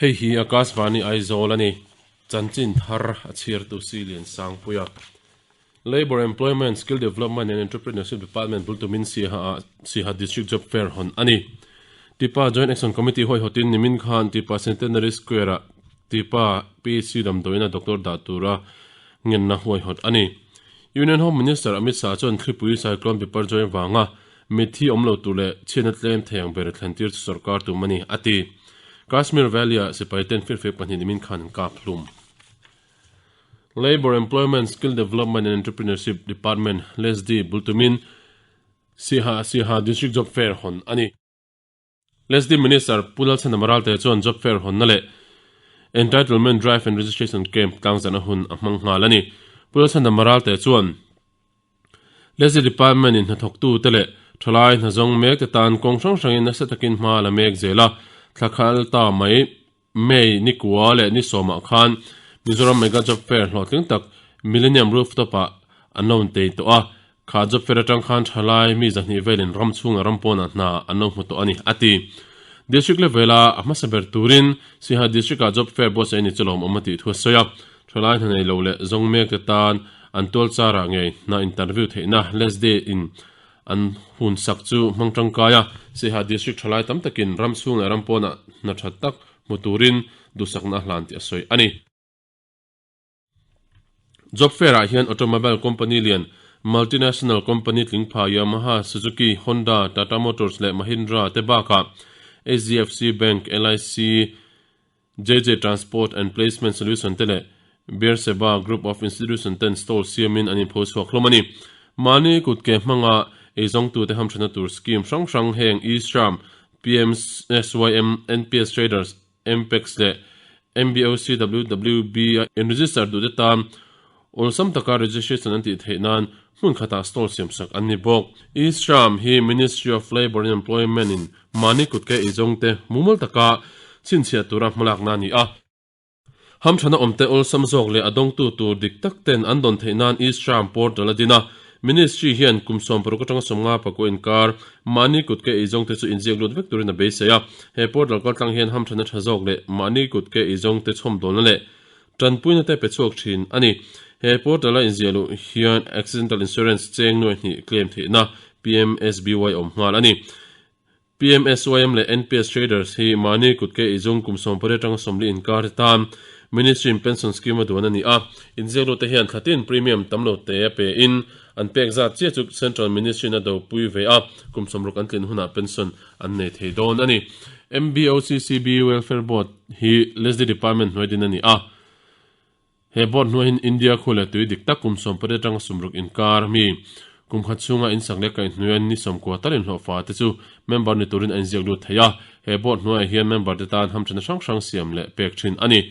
Hei hi Akashvani Aizawl a ni. Chanchin thar a chhiartu Silian Sangpuia. Labour, Employment, Skill Development and Entrepreneurship Department bul tumin Siaha ah Siaha District Job Fair hawn a ni. Tipa Joint Action Committee huaihawtin nimin khan Tipa Centenary Square ah Tipa PHC damdawiina doctor dah tura ngenna huaihawt a ni. Union Home Minister Amit Shah chuan thlipui Cyclone Biparjoy vanga mitthi awm lo tur leh chhiatna tlem thei ang ber thlentir chu sorkar tum a ni, a ti. Kashmir Valley-ah sipaiten firfek pahnih nimin khan an kap hlum. Labour, Employment, Skill Development and Entrepreneurship Department, LESDI, bul tumin Siaha Siaha District Job Fair hawn a ni. LESDI Minister Pu Lalchhan Amaralte chuan Job Fair hawnna leh Entitlement Drive and Registration Camp tlangzarhna hun a hmang nghal a ni. Pu Lalchhan Amaralte chuan LESDI Department in hnathawktute leh thalai hnazawng mekte tan kawng hrang hrangin nasa takin hma la mek zel a, thla khal ta mai May ni kua leh ni sawmah khan Mizoram Mega Job Fair hlawhtling tak Millennium Rooftop ah an lo intei tawh a, kha job fair atang khan thalai mi zahnih velin ram chhung leh ram pawnah hna an lo hmu tawh a ni, a ti. District level a a hmasa ber turin Siha District ah Job Fair buatsaih a ni chu lawmawm a tih thu a sawi a, thalai hna nei lo leh zawng mek te tan an tual char ah ngei hna interview theihna less day in An hun sak chu hmang tangkai a, Siaha District thalai tam takin ram chhung leh ram pawnah hna tha tak hmu turin duhsakna a hlan tih a sawi a ni. Job Fair ah hian automobile company lian, multinational company tlingpha Yamaha, Suzuki, Honda, Tata Motors leh Mahindra te bakah HDFC Bank, LIC, JJ Transport and Placement Solution te leh Beersheba Group of Institution ten stall siamin an inpho chhuak hlawm a ni. Mahni kutke hmanga eizawngtute hamthana tur scheme hrang hrang heng E-Shram, PMSYM, NPS Traders, MPEX leh MBOCWWB a in-register duhte tan awlsam taka registration an tih theih nan hmun khatah stall siamsak an ni bawk. E-Shram hi Ministry of Labour and Employment in Mahni kutke eizawngte mumal taka chhinchhiah tura hmalakna a ni a. Hamthana awmte awlsam zawk leh a dawngtu tur dik tak ten an dawn theih nan E-Shram portal a din a. Ministry hian kum 60 atanga 50 pakua inkar mahni kutke eizawngte chu inziak lut vek turin a beisei a. He portal kaltlang hian hamthana tha zawk leh mahni kutke eizawngte chhawmdawlna leh tanpuina te pe chhuak thin a ni. He portal a inziah luh hian Accidental Insurance cheng nuai hnih claim theihna PMSBY a awm nghal a ni. PMSYM leh NPS Traders hi mahni kutke izung kum 18 atanga 40 inkar te tan Ministry in Pension Scheme a duan a ni a. Inziak lut te hian thlatin premium tam lo te a pe in an pek zat chiah chu Central Ministry in a dopui ve a, kum 60 an tlin hunah pension an nei thei dawn a ni. MBOCCB Welfare Board hi LESDI Department hnuai din a ni a. He board hnuaiin India khu leh tui dik tak kum 18 atanga 60 inkar mi kum khat chhunga insak leh kaihhnuaia ni 90 tal inhlawhfa te chu member ni turin a inziak lut thei a. He board hnuaiah hian member te tan hamthatna hrang hrang siam leh pek thin a ni.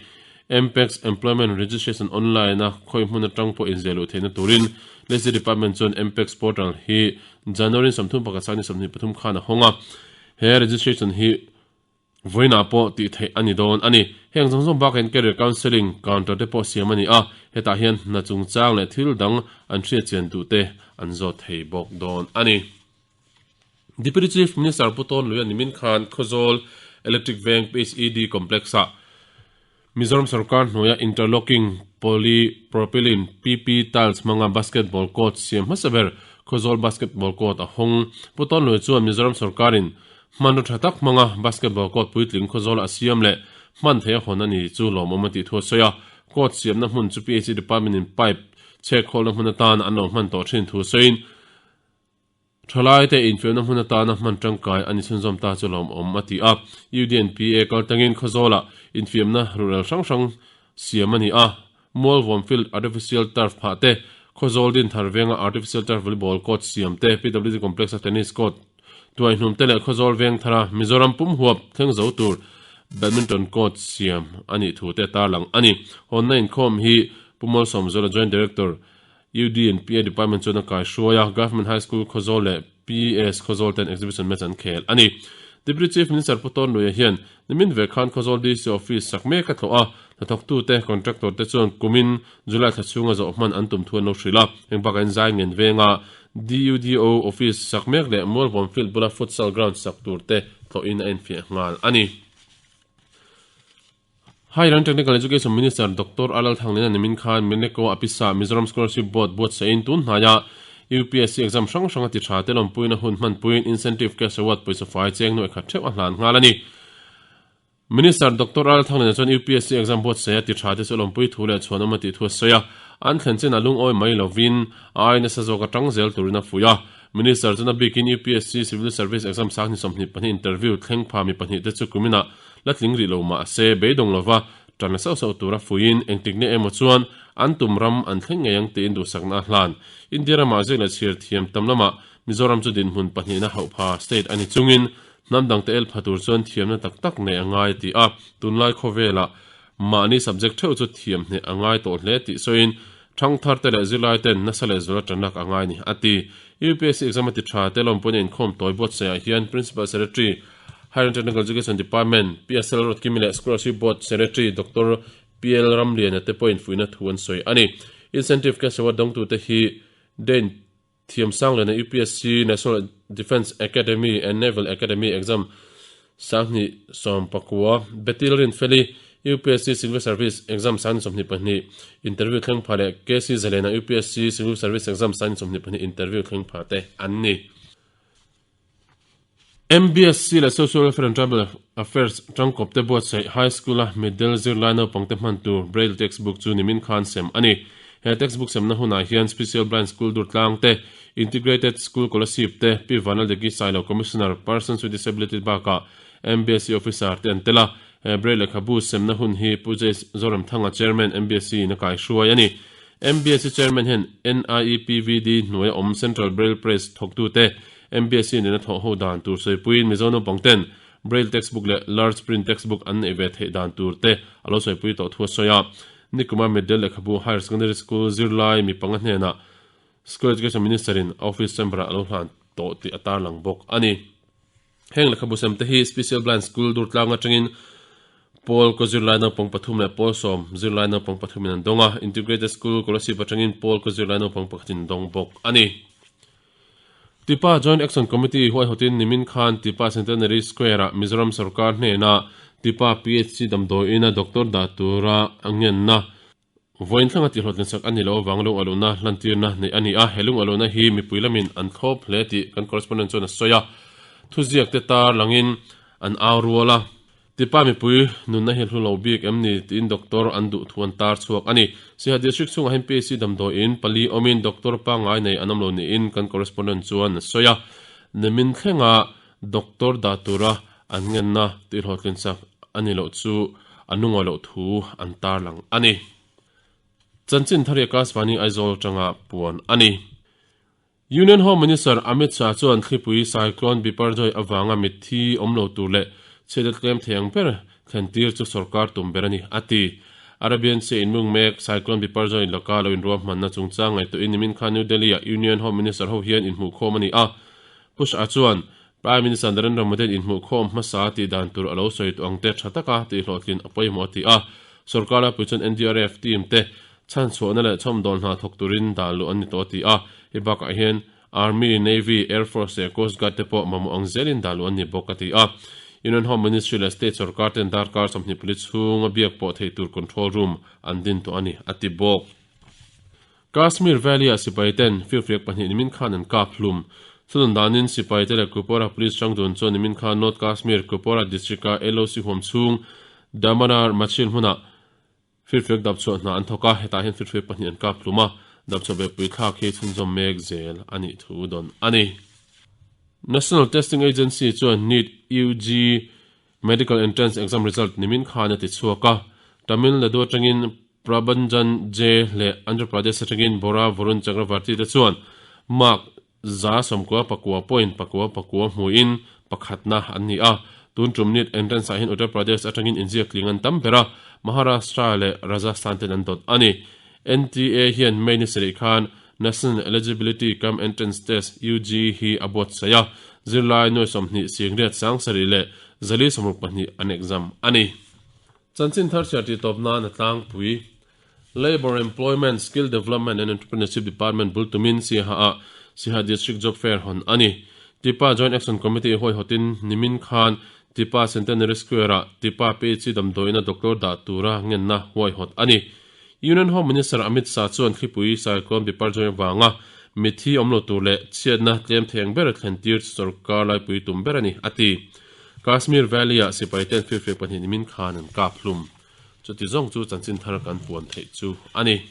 MPEX Employment Registration Online a khawi hmun atang pawh inziah luh theihna turin LESDI Department chuan MPEX portal hi January 31 sang ni 23 khan a hawng a. He registration hi vawiinah pawh tih theih a ni dawn a ni. Heng zawng zawng bakah hian Career Counselling counter te pawh siam a ni a, hetah hian hna chungchang leh thil dang an hriatchian duh te an zawt thei bawk dawn a ni. Deputy Chief Minister Pu Tawn Luia nimin khan Khawzawl Electric Veng PHED Complex-ah Mizoram sorkar hnuaia interlocking polypropylene, PP, tiles hmanga basketball court siam hmasa ber Khawzawl Basketball Court a hawng. Pu Tawn Luia chuan Mizoram sorkarin hmanraw tha tak hmanga basketball court puitling Khawzawla a siam leh hman theih a hawn a ni chu lawmawm a tih thu a sawi a. Court siamna hmun chu PHE Department-in pipe chhek khawlna hmun atan an lo hman tawh thin thu sawiin, Thalaite infiamna hmun atana hman tangkai a ni chhunzawm ta chu lawmawm a ti a. UDNPA kal tangin Khawzawlah infiamna ruhrel hrang hrang siam a ni a. Mualvawm Field Artificial Turf phah te, Khawzawl Dinthar venga Artificial Turf Volleyball Court siam te, PWD Complex-a Tennis Court tuaihnum te leh Khawzawl Vengthara Mizoram pum huap thleng zo tur Badminton Court siam a nih thu te tarlang a ni. Hawnna inkhawm hi Pu Malsawmzuala Joint Director, UDNPA Department chuan a kaihruai a, Government High School Khawzawl leh PS Khawzawl ten exhibition match an khel a ni. Deputy Chief Minister Pu Tawn Luia hian nimin ve khan Khawzawl DC Office sak mek a tlawh a, hnathawktute, contractor te chuan kumin July thla chhunga zawh hman an tum thu an lo hrilh a, heng bakah in zai ngen venga DUDO Office sak mek leh Mualvawm Field bula futsal ground sak tur te tlawhin a enfiah nghal a ni. Higher and Technical Education Minister Doctor Alal Thanglina nimin khan Mineco Apisa Mizoram Scholarship Board buatsaihin tun hnaia UPSC exam hrang hranga ti tha te lawmpuina hun hmanpuiin Incentive Cash Award pawisa fai cheng nuaih khat theuh a hlan nghal a ni. Minister Doctor Al Thanglina chuan UPSC exam buatsaia ti tha te chu lawmpui thu leh chhuanawm a tih thu a sawi a, an thlen chin a lungawi mai lovin a ai nasa zawk atang zel turin a fuih a. Minister chuan a bikin UPSC Civil Service exam sang ni 22 interview thleng pha mi pahnih te chu kuminah la tling rih lo mah se beidawng lova tan la sauh sauh tura fuiin engtik nia emaw chuan an tum ram an thleng ngei ang tiin duhsakna a hlan. India ramah ziak leh chhir thiam tam lamah Mizoram chu dinhmun pahnihna hauh pha state a ni chungin hnam dangte el pha tur chuan thiamna tak tak nei a ngai ti a, tunlai khawvelah mahni subject theuh chu thiam hneh a ngai tawh hle tih sawiin thangthar te leh zirlai ten nasa leh zuala tanlak a ngai ni a ti. UPSC exam a ti tha te lawmpuina inkhawm tawi buatsaihah hian Principal Secretary Higher and Technical Education Department, PSL Ruatkimi leh Scholarship Board Secretary Doctor PL Ramliana te pawhin fuihna thu an sawi a ni. Incentive cash award dawngtute hi Dane Thiamsangliana UPSC National Defence Academy and Naval Academy exam 2019, Betil Rinfeli UPSC Civil Service exam 2022 interview thleng pha leh KC Zalena UPSC Civil Service exam 2022 interview thleng pha te an ni. MBSC leh Social Welfare and Tribal Affairs tangkawp te buatsaih High School-a mitdel zirlai naupangte hman tur Braille textbook chu nimin khan sem a ni. He textbook semna hunah hian Special Blind School Durtlang te, Integrated School Kolasib te, Pi Vanaldeki Sailo Commissioner, Persons with Disability bakah MBSC Officer te an tel a. He Braille lehkhabu semna hun hi Pu Jace Zoramthanga Chairman MBSC in a kaihruai a ni. MBSC Chairman hian NIEPVD hnuaia awm Central Braille Press thawktute MBSC nena thawh ho dan tur sawipuiin Mizo naupang ten Braille textbook leh Large Print textbook an neih ve theih dan tur te a lo sawipui tawh thu a sawi a. Nikumar Middle lehkhabu Higher Secondary School zirlai mi panga hnenah School Education Minister in a office chamber-ah a lo hlan tawh tih a tarlang bawk a ni. Heng lehkhabu sem te hi Special Blind School Durtlang atangin Pawl kaw zirlai naupang pathum leh pawl sawm zirlai naupang pathumin an dawng a, Integrated School Kolasib atangin pawl kaw zirlai naupang pakhatin an dawng bawk a ni. Tipa Joint Action Committee huaihawtin nimin khan Tipa Centenary Square-ah Mizoram sorkar hnenah Tipa PHC damdawiina doctor dah tura a ngenna vawiin thlanga tihhlawhtlin sak a ni loh avang lung aluhna hlantirna neih a ni a, he lung aluhna hi mipui lamin an thlawp hle tih kan correspondent chuan a sawi a, thuziakte tar langin an au rual a. Tipa mipui nunna hi hlu lo bik em ni tiin doctor an duh thu an tar chhuak a ni. Siha District chhungah hian PHC damdawiin pali awmin doctor pangngai nei an awm lo niin kan correspondent chuan a sawi a. Nimin thlenga doctor dah tura an ngenna tihhlawhtlin chak a ni loh chu a nungawi loh thu an tarlang a ni. Chanchin Thari Akashvani Aizawl atanga puan a ni. Union Home Minister Amit Shah chuan thlipui Cyclone Biparjoy avanga mitthi awm lo tur leh chhiatna tlem thei ang ber thlentir chu sorkar tum ber a ni, a ti. Arabian Sea inmung mek Cyclone Biparjoy laka lo inruahmanna chungchang ngaihtuahin nimin khan New Delhi-ah Union Home Minister ho hian inhmuhkhawm a ni a. Pu Shah chuan Prime Minister Narendra Modi-a'n inhmuhkhawm hmasa tih dan tur a lo sawi tawh ang te tha taka tihhlawhtlin a pawimawh a ti a. Sorkar laipui chuan NDRF team te Chhanchhuahna leh chhawmdawl hna thawk turin dah luh an ni tawh a ti a, hei bakah hian Army, Navy, Air Force leh Coast Guard te pawh mamawh ang zelin dah luh an ni bawk a ti a. Union Home Ministry leh State sorkar ten darkar 24 chhunga biak pawh theih tur control room an din tawh a ni a ti bawk. Kashmir Valley-ah sipai ten firfiak pahnih nimin khan an kap hlum. Thunun danin sipai te leh Kupwara Police hrangdun chuan nimin khan North Kashmir, Kupwara District-a LOC huam chhung Damanar Machil hmunah Firfiak dapchhuah hna an thawk a, hetah hian firfiak pahnih an kap hlum a, dapchhuah bepui thlak hi chhunzawm mek zel a nih thu dawn a ni. National Testing Agency chuan NEET UG Medical Entrance Exam result nimin khan a ti chhuak a, Tamil Nadu atangin Prabhanjan J leh Andhra Pradesh atangin Bora Varun Chakravarti te chuan mark 94 point pakua pakua hmuin pakhatna an ni a. Tun tum NEET entrance ah hian Uttar Pradesh atangin inziak tling an tam ber a, Maharashtra leh Rajasthan ten an dawt a ni. NTA hian May ni sarih khan National Eligibility cum Entrance Test, UG, hi a buatsaih a, zirlai nuai 20 singriat 70 leh 462 an exam a ni. Chanchin thar chhiar tih tawp nan a tlangpui. Labour, Employment, Skill Development and Entrepreneurship Department bul tumin Siaha-ah Siaha District Job Fair hawn a ni. Tipa Joint Action Committee huaihawtin nimin khan Tipa Centenary Square-ah Tipa PHC damdawiina doctor dah tura ngenna huaihawt a ni. Union Home Minister Amit Shah chuan thlipui Cyclone Biparjoy avanga mitthi awm lo tur leh chhiatna tlem thei ang ber thlen tir chu sorkar laipui tum ber a ni, a ti. Kashmir Valley-ah sipaiten firfiak pahnih nimin khan an kap hlum. Chuti zawng chu chanchin thar kan puan theih chu a ni.